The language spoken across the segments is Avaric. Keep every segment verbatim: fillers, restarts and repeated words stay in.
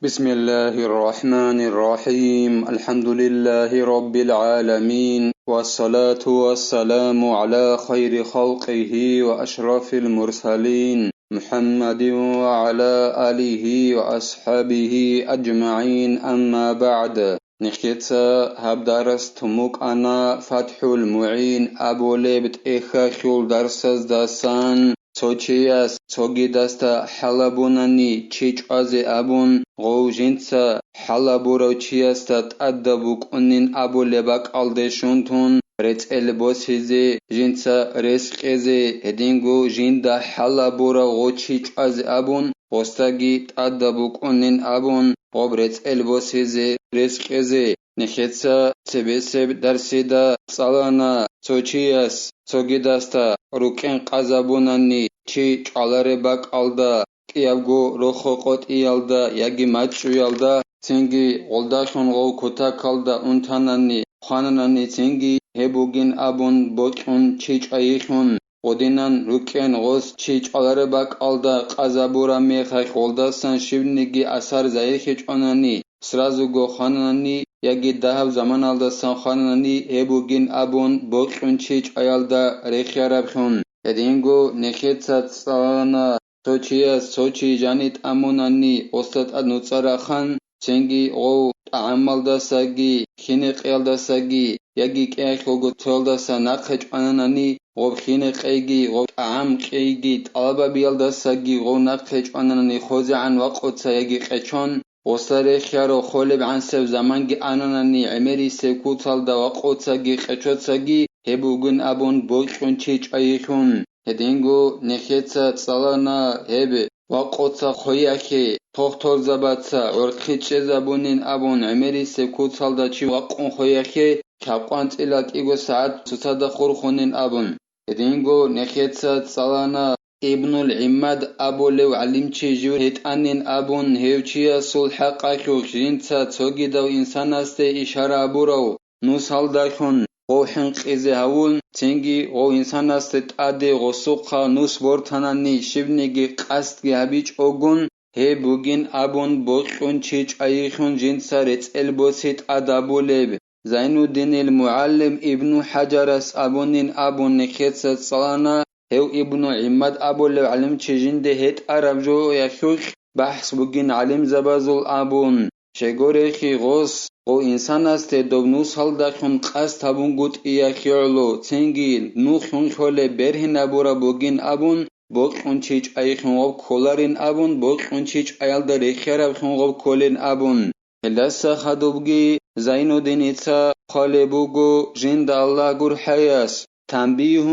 بسم الله الرحمن الرحيم. الحمد لله رب العالمين. والصلاة والسلام على خير خلقه وأشرف المرسلين محمد وعلى آله وأصحابه أجمعين. أما بعد. Нехеца гьаб дарас тумукъана ФатхӀул МугӀин абулеб тӀехьалъул дарсаздасан. Цо чияс цогидасда хӀалабунани чи чӀвазе абун, гъов жинца хӀалабурав чиясда тӀадаб букӀунин абулеб бакӀалде щунтун, рецӀел босизе, жинца рес кьезе, гьединго жинда хӀалабурав гъо чи чӀвазе абун, гъосдаги тӀадаб букӀунин абун, гъоб рецӀел босизе, рес кьезе. Нехеца цебесеб дарсида цӀалана цо чияс цогидасда рукӀин къазабунани чи чӀвалареб бакӀалда, кӀиябго рохо къотӀиялда яги мачӀчӀуялда, цинги гъолдалъун гъов кутакалда унтанани, хвананани, цинги гьеб бугин абун бокьун чи чӀвайилъун, гъодинан рукӀен гъос чи чӀвалареб бакӀалда къазабураб мехалъ гъолдасан щибниги асар загьирлъичӀонани, сразуго хванани яги дагьаб заманалдасан хванани гьеб бугин абун бокьун чи чӀваялда рехиярабхун. Гьединго нехеца цӀалана цо чияс цо чи жани тӀамунани, гъосда тӀад нуцӀа рахан, цинги гъов тӀагӀамалдасаги, хинекъиялдасаги, яги кӀиялъулго цоялдаса нахъе чӀвананани, гъоб хинекъейги, гъоб тӀагӀам кьейги, тӀалабабиялдасаги гъов нахъе чӀвананани, хозегӀан вакъуца яги къечон, гъосда рехиярав холеб гӀансеб заманги ананани, гӀемерисеб куцалда вакъуцаги къечоцаги гьеб бугин абун бокьун чи чӀвайилъун. Гьединго нехеца цӀалана гьеб вакъуца хвеяхье, тохтолзабаца гӀорхъи чӀезабунин абун, гӀемерисеб куцалда чи вакъун хвеяхье, капкъван цӀила кӀиго сагӀат цоцазда хурхунин абун. Гьединго нехеца цӀалана Ибнул ГӀиммад абулев гӀалимчи жив гьетӀанин абун, гьев чиясул хӀакъалъулъ жинца цогидав инсанасде ишара абурав нусалдалъун гъов хӀинкъизе гьавун, цинги гъов инсанасде тӀаде гъосухъа нус бортанани щибниги къасдги гьабичӀогун, гьеб бугин абун бокьун чи чӀвайилъун жинца рецӀел боси тӀад абулеб. Зайнуддинил МугӀаллим Ибну ХӀажарас абунин абун нехеца цӀалана, гьев Ибну ГӀиммад абулев гӀалимчи жинде гьетӀараб жоялъулъ бахӀс бугин гӀалимзабазул абун. Щайгурелъул гъос гъов инсанасде доб нусалдалъун къасд гьабунгутӀиялъе гӀоло, цинги нух хӀунлъулеб бергьинабураб бугин абун, бокьун чи чӀвайилъун гъоб кколарин абун, бокьун чи чӀваялда рехиярабхъун гъоб кколин абун. Гьелдаса хадубги Зайнуддиница хъвалеб буго жинда Аллагь гурхӀаяс: تنبيه: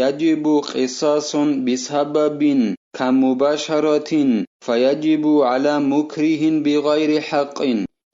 يجب قصاص بسبب كمباشرة، فيجب على مكره بغير حق.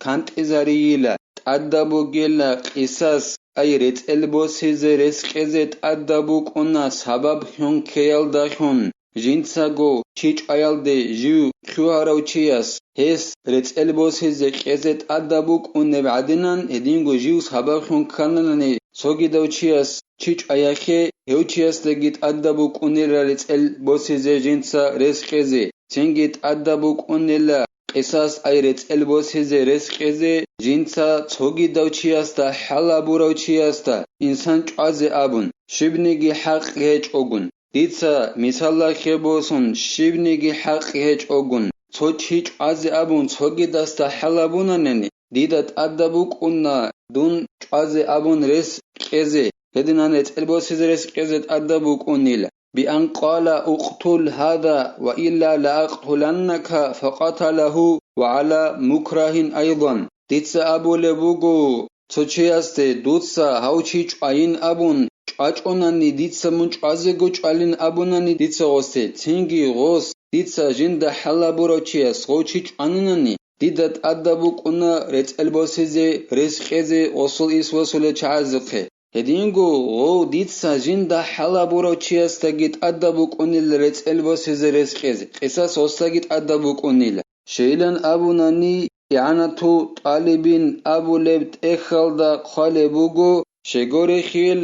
КантӀизарийила, тӀадаб бугела къисас, ай рецӀел босизе рес кьезе тӀадаб букӀуна сабаб хӀункеялдалъун. Жинцаго чи чӀваялде жив лъугьарав чияс гьес рецӀел босизе кьезе тӀадаб букӀунеб гӀадинан, гьединго жив сабаблъун ккананани цогидав чияс чи чӀваяхъе, гьев чиясдаги тӀадаб букӀунила рецӀел босизе жинца рес кьезе, цинги тӀадаб букӀунила къисас, ай рецӀел босизе рес кьезе жинца цогидав чиясда, хӀалабурав чиясда, инсан чӀвазе абун, щибниги хӀакъ гьечӀогун. Дица мисалалъе босун, щибниги хӀакъ гьечӀогун, цо чи чӀвазе абун цогидасда хӀалабунанани, дида тӀадаб букӀуна дун чӀвазе абун рес кьезе, гьединан рецӀел босизе рес кьезе тӀадаб букӀунила. بأن قال: اقتل هذا وإلا لأقتلنك، فقتله وعلى مكره أيضا. Дица абулеб буго, цо чиясде дуца гьав чи чӀвайин абун чӀвачӀунани, дица мун чӀвазего чӀвалин абунани дица гъосде, цинги гъос дица жинда хӀалабурав чияс гъов чи чӀванинани, дида тӀадаб букӀуна рецӀел босизе, рес кьезе гъосул ис босулел чагӀазухъе. Гьединго гъов дица жинда хӀалабурав чиясдаги тӀадаб букӀунила рецӀел босизе, рес кьезе, къисас гъосдаги тӀадаб букӀунила. Щайилан абунани, ИгӀанату ТӀалибин абулеб тӀехьалда хъвалеб буго, щайгурелъул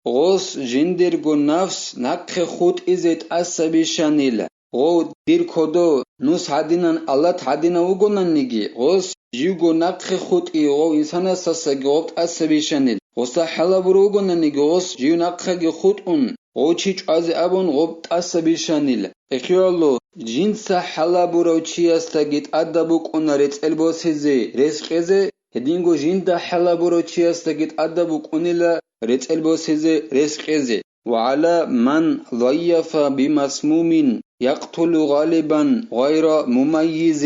гъос жиндирго нафс нахъе хутӀизе тӀаса бищанила. гъов дир кодо нус гӀадинан алат гӀадинав вугонаниги, гъос живго нахъе хутӀи гъов инсанасдасаги гъов тӀаса бищанил, гъосда хӀалабура вугонаниги, гъос жив нахъеги хутӀун, гъов чи чӀвазе абун гъов тӀаса бищанил. Эхиялъул жинца хӀалабурав чиясдаги тӀадаб букӀуна рецӀел босизе рес кьезе, гьединго жинда хӀалабурав чиясдаги тӀадаб букӀунила рецӀел босизе рес кьезе. وعلى من ضيف بمسموم يقتل غالبا غير مميز.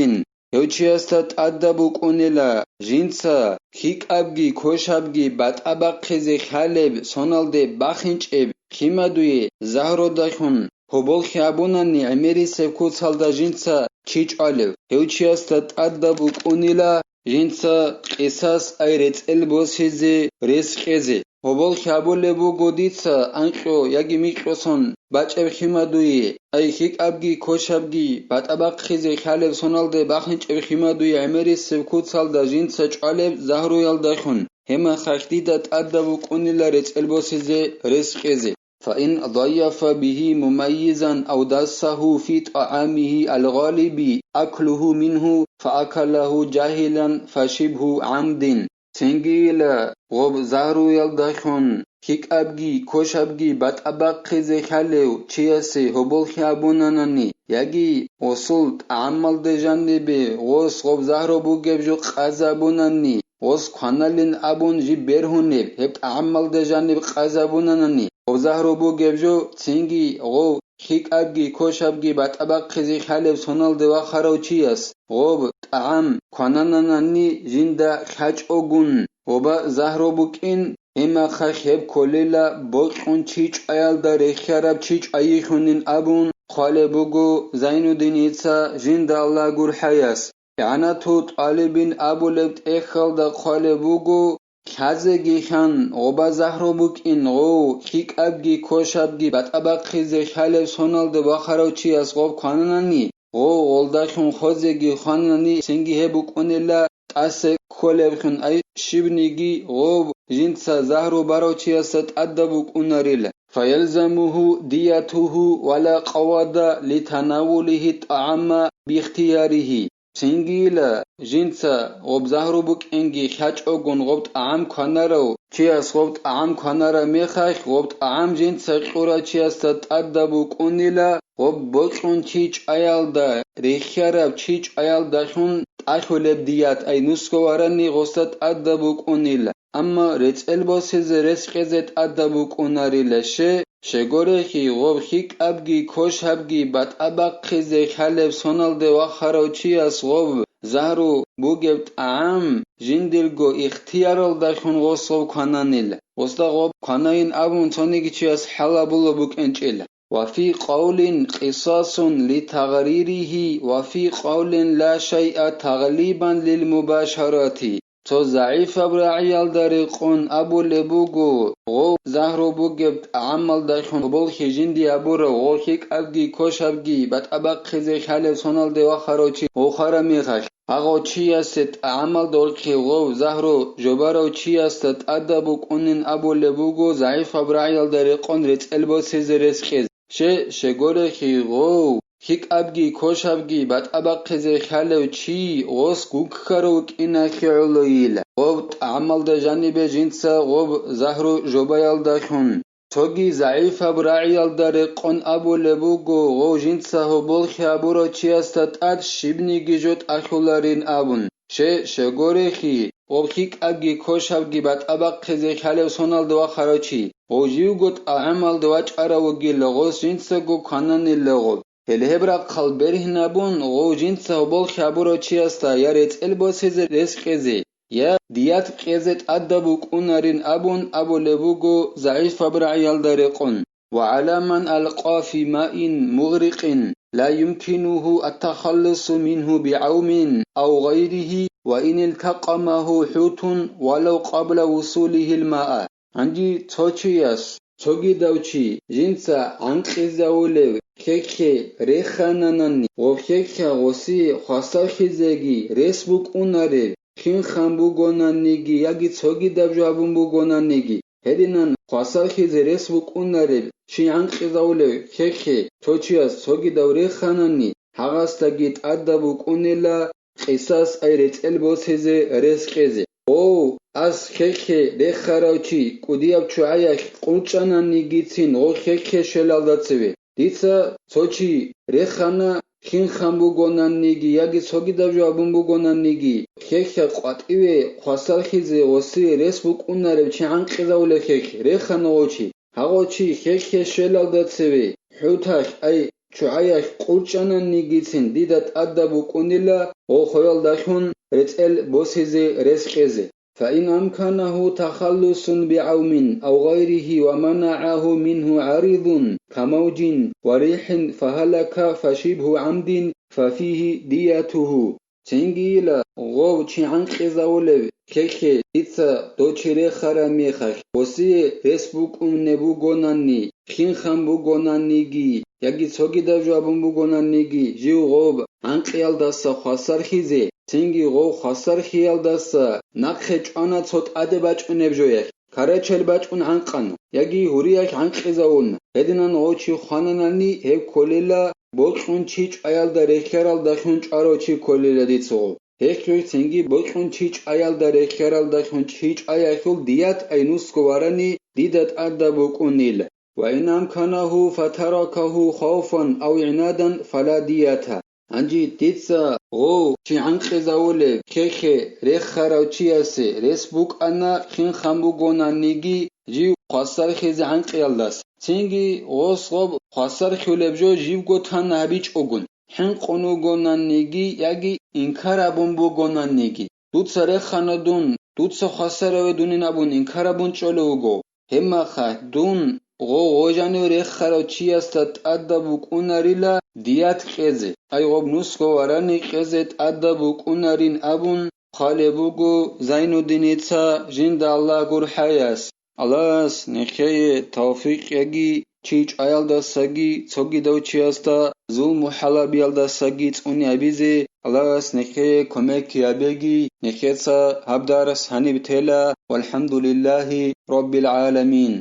Гьев чиясда тӀадаб букӀунила жинца хьикӀабги кошабги батӀа бахъизе хьалеб, соналде бахинчӀеб химадуе загьрудахун гьоболхъи абунани гӀемерисеб куцалда жинца чи чӀвалев. Гьев чиясда тӀадаб букӀунила жинца къисас ай рецӀел босизе рес кьезе. Гьоболхъи абулеб буго дица анкьго яги микьго сон бачӀеб химадуе, ай хьикӀабги кошабги батӀа бахъизе хьалеб, соналде бахинчӀеб химадуе гӀемерисеб куцалда жинца чӀвалеб загьруялдахун, гьеб мехалъ дида тӀадаб букӀунила рецӀел босизе рес кьезе. فإن ضيف به مميزا أو داسه في طعامه الغالب أكله منه فأكله جاهلا فشبه عمد. Цингийила гъоб загьруялдалъун хьикӀабги кошабги батӀа бахъизе хьалев чиясе гьоболхъи абунанани яги гъосул тӀагӀамалда жанибе гъос гъоб загьру бугеб жо къазабунани, гъос кваналин абун жиб бергьунеб гьеб тӀагӀамалда жаниб къазабунанани, гъоб загьру бугеб жо цинги гъов хьикӀабги кошабги батӀа бахъизе хьалеб соналде вахарав чияс гъоб тӀагӀам кванананани жинда хьачӀогун, гъоба загьру букӀин, гьеб мехалъ гьеб кколила бокьун чи чӀваялда рехиараб чи чӀвайихьунин абун хъвалеб буго Зайнуддиница жинда Аллагь гурхӀаяс. ИгӀанату тӀалибин абулеб тӀехьалда хъвалеб буго, лъазеги хьан гъоба загьру букӀин гъов хьикӀабги кошабги батӀа бахъизе хьалеб соналде вахарав чияс гъоб квананани, гъов гъолдалъун хозеги хванани, цинги гьеб букӀунила тӀаса кколебхъин, ай щибниги гъов жинца загьру барав чиясда тӀадаб букӀунарила. فيلزمه ديته ولا قواد لتناوله الطعام باختياره. Цингийила жинца гъоб загьру букӀинги хьачӀогун гъоб тӀагӀам кванарав чияс гъоб тӀагӀам кванараб мехалъ, гъоб тӀагӀам жинца кьурав чиясда тӀадаб букӀунила гъоб бокьун чи чӀваялда, рехиараб чи чӀваялдалъун тӀалъулеб дият, ай нусго варани гъосда тӀадаб букӀунила. Амма рецӀел босизе рес кьезе тӀадаб букӀунарила ще, щегорехи гъоб хьикӀабги кошабги батӀа бахъизе хьалеб соналде вахарав чияс гъоб загьру бугеб тӀагӀам жиндирго ихтияралдалъун гъос гъоб квананила. Гъосда гъоб кванайин абун цониги чияс хӀалабула букӀинчӀила. وفي قول قصاص لتغريره وفي قول لا شيء تغليبا للمباشرة. Цо загӀипаб рагӀиялда рекъон абулеб буго, гъов загьру бугеб тӀагӀамалдалъун болхи жинди абурав, гъов хьикӀабги кошабги батӀа бахъизе хьалеб соналде вахарав чи вохараб мехалъ, гьагъав чиясе тӀагӀамалда вохи гъов загьру жобарав чиясда тӀадаб букӀунин абулеб буго загӀипаб рагӀиялда рекъон рецӀел босизе рес кьезе. Ще, щегорехи гъов, хьикӀабги кошабги батӀа бахъизе хьалев чи гъос гуккарав вукӀиналъе гӀолойила, гъов тӀагӀамалда жанибе жинца гъоб загьру жобаялдалъун. Цоги загӀипаб рагӀиялда рекъон абулеб буго, гъов жинца гьоболхи абурав чиясда тӀад щибниги жо тӀалъуларин абун. Ще, щегорехи, гъоб хьикӀабги кошабги батӀа бахъизе хьалев соналда вахарав чи, гъов живго тӀагӀамалда вачӀарав вугила, гъос жинцаго квананила гъоб. Гьеле гьеб рахъал бергьинабун, гъов жинца гьоболхи абурав чиясда я рецӀел босизе рес кьезе, я дият кьезе тӀадаб букӀунарин абун абулеб буго загӀипаб рагӀиялда рекъон. وعلى من ألقى في ماء مغرق لا يمكنه التخلص منه بعوم أو غيره وإن التقمه حوت ولو قبل وصوله الماء. Гьанже цо чияс, цогидав чи, жинца гӀанкъизавулев хьехье рехананани, гъоб хьехьа гъосие хвасарлъизеги рес букӀунареб, хин хан бугонаниги яги цогидаб жо абун бугонаниги, Гьединан хвасарлъизе рес букӀунареб чи гӀанкъизавулев хехе цо чияс цогидав реханани, гьагъасдаги тӀадаб букӀунила къисас, ай рецӀел босизе рес кьезе. Гъов, ас хехе рехарав чи кӀудияб чугӀаялъ къулчӀананигицин гъо хехе щвелалда цеве. Дица цо чи рехана, хинхан бугонаниги яги цогидаб жо абун бугонаниги, хехе къватӀиве хвасарлъизе гъосие рес букӀунарев чи гӀанкъизавулев хехе рехана гъо чи. Гьагъо чи хехе щвелалда цеве, хӀуталъ, ай, чугӀаялъ къулчӀананигицин дида тӀадаб букӀунила гъо хоялдалъун рецӀел босизе рес кьезе. فإن أمكنه تخلص بعوم أو غيره ومنعه منه عارض كموج وريح فهلك فشبه عمد ففيه ديته. Цинги йила гъов чи гӀанкъизавулев хехе дица дов чи рехараб мехалъ, гъосие рес букӀунеб бугонанни, хинхан бугонаниги, яги цогидаб жо абун бугонаниги, жив гъов гӀанкъиялдаса хвасарлъизе, цинги гъов хвасарлъиялдаса нахъе чӀвана цо тӀаде бачӀунеб жоялъ, карачел бачӀун гӀанкъана, яги гьуриялъ гӀанкъизавуна. Гьединан гъов чи хвананани, гьев кколила бокьун чи чӀваялда рехьаралдалъун чӀварав чи кколила дица гъов. Гьелъ цинги бокьун чи чӀваялда рехьаралдалъун чи чӀваялъул дият ай нусго варани дида тӀадаб букӀунила. وإن أمكنه فتركه خوفا أو عنادا فلا دية. Гьанже дица гъов чи гӀанкъизавулев хехе рехарав чиясе рес букӀана хинхан бугонаниги жив хвасарлъизе гӀанкъиялдас. Цинги гъос гъоб хвасарлъулеб жо живго тан гьабичӀогун, хӀинкъун вугонаниги яги инкар абун бугонаниги. Дуца рехана дун, дуца хвасараве дунин абун инкар абун чӀолев вуго. Гьебмаха дун гъо гъожанив рехарав чиясда тӀадаб букӀунарила дият кьезе, ай гъоб нусго варани кьезе тӀадаб букӀунарин абун хъвалеб буго Зайнуддиница, жинда Аллагь гурхӀаяс. Аллагьас нехее тавфикъ яги, чи чӀваялдасаги цогидав чиясда зулму хӀалабиялдасаги цӀуни гьабизе Аллагьас нехее кумек гьабеги, нехеца гьаб дарс гьаниб тела, валхӀамдулиллагьи раббил гӀаламин.